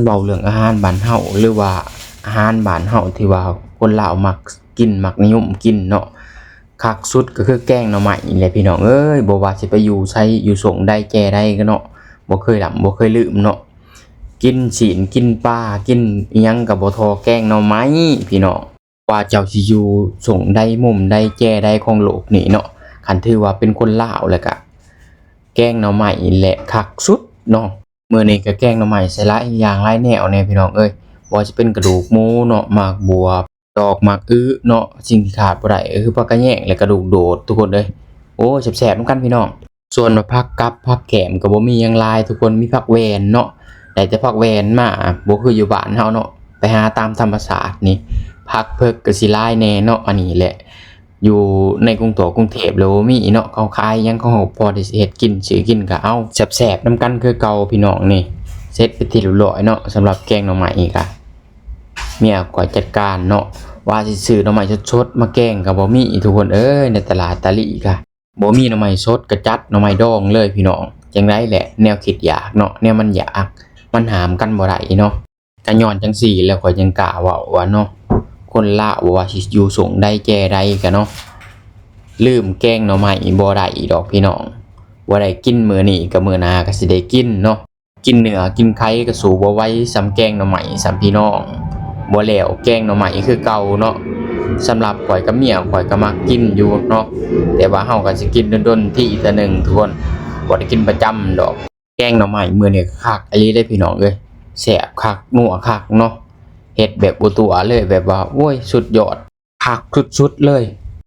ເວົ້າເລື່ອງອາຫານບ້ານເຮົາ ຫຼືວ່າອາຫານບ້ານເຮົາທີ່ວ່າຄົນລາວມັກກິນ ມັກນິຍົມກິນເນາະ ຄັກສຸດກໍຄືແກງໜໍ່ໄມ້ນີ້ແຫຼະພີ່ນ້ອງເອີຍ. ບໍ່ວ່າຊິໄປຢູ່ໃສ ຢູ່ຊ່ອງໃດແຈໃດກໍເນາະ ບໍ່ເຄີຍລຳບໍ່ເຄີຍລືມເນາະ. ກິນຊີ້ນກິນປາ ກິນອີ່ຫຍັງກໍບໍ່ທໍ່ແກງໜໍ່ໄມ້ພີ່ນ້ອງ. ວ່າເຈົ້າຊິຢູ່ຊ່ອງໃດມຸມໃດແຈໃດຂອງໂລກນີ້ເນາະ ຄັນຖືວ່າເປັນຄົນລາວແລ້ວກະ ແກງໜໍ່ໄມ້ແຫຼະຄັກສຸດເນາະ. ມື້ນີ້ກະແກງໜໍ່ໄມ້ໃສ່ຫຼາຍຢ່າງຫຼາຍແນວແດ່ພີ່ນ້ອງເອີຍ ບໍ່ວ່າຈະເປັນກະດູກໝູເນາະ ໝາກບວບ ດອກໝາກອຶເນາະ ສິ່ງທີ່ຂາດບໍ່ໄດ້ກໍຄືຜັກກະແຍງ ແລະ ກະດູກໂດດທຸກຄົນເອີຍ. ໂອ້ ແຊບໆນຳກັນພີ່ນ້ອງ. ສ່ວນວ່າຜັກກັບຜັກແກ້ມກໍບໍ່ມີຫຍັງຫຼາຍທຸກຄົນ ມີຜັກແວ່ນເນາະ ໄດ້ແຕ່ຜັກແວ່ນມາ ບໍ່ຄືຢູ່ບ້ານເຮົາເນາະ ໄປຫາຕາມທຳມະຊາດນີ້. ຜັກເຜິກກໍຊິຫຼາຍແດ່ເນາະ ອັນນີ້ແຫຼະ ຢູ່ໃນກຸງຕົວກຸງເທບແລ້ວບໍ່ມີເນາະ ເຂົາຂາຍຫຍັງ ເຂົາກໍພໍໄດ້ເຮັດກິນ ຊື້ກິນກໍເອົາ ແຊບໆນຳກັນຄືເກົ່າພີ່ນ້ອງ. ນີ້ເສັດເປັນທີ່ຮຽບຮ້ອຍເນາະ ສຳລັບແກງໜໍ່ໄມ້ນີ້ກະ ເມຍຂ້ອຍຈັດການເນາະ. ວ່າຊິຊື້ໜໍ່ໄມ້ສົດໆມາແກງກໍບໍ່ມີທຸກຄົນເອີຍ ໃນຕະຫຼາດຕາລີກະ ບໍ່ມີໜໍ່ໄມ້ສົດກໍຈັດໜໍ່ໄມ້ດອງເລີຍພີ່ນ້ອງ. ຈັ່ງໃດແຫຼະ ແນວຄິດຢາກເນາະ ແນວມັນຢາກ ມັນຫ້າມກັນບໍ່ໄດ້ເນາະ. ກະຍ້ອນຈັ່ງຊີ້ແຫຼະ ຂ້ອຍຈຶ່ງກ້າເວົ້າວ່າເນາະ ຄົນລາວບໍ່ວ່າຊິຢູ່ຊ່ອງໃດແຈໃດກະເນາະ ລືມແກງໜໍ່ໄມ້ບໍ່ໄດ້ດອກພີ່ນ້ອງ. ບໍ່ໄດ້ກິນມື້ນີ້ກະມື້ໜ້າກະຊິໄດ້ກິນເນາະ. ກິນເນື້ອກິນໄຂ່ກະສູ້ບໍ່ໄຫວສ່ຳແກງໜໍ່ໄມ້ຊ້ຳພີ່ນ້ອງ. ບໍ່ແລ້ວແກງໜໍ່ໄມ້ຄືເກົ່າເນາະ. ສຳລັບຂ້ອຍກັບເມຍຂ້ອຍກະມັກກິນຢູ່ເນາະ ແຕ່ວ່າເຮົາກະຊິກິນດົນໆທີເທື່ອໜຶ່ງທຸກຄົນ ບໍ່ໄດ້ກິນປະຈຳດອກ. ແກງໜໍ່ໄມ້ມື້ນີ້ຄັກອີ່ຫຼີເດ້ພີ່ນ້ອງເອີຍ ແຊບຄັກນົວຄັກເນາະ. ເຮັດແບບບໍ່ຕົວະເລີຍ ແບບວ່າ ໂອ້ຍ ສຸດຍອດ ຄັກສຸດໆເລີຍ.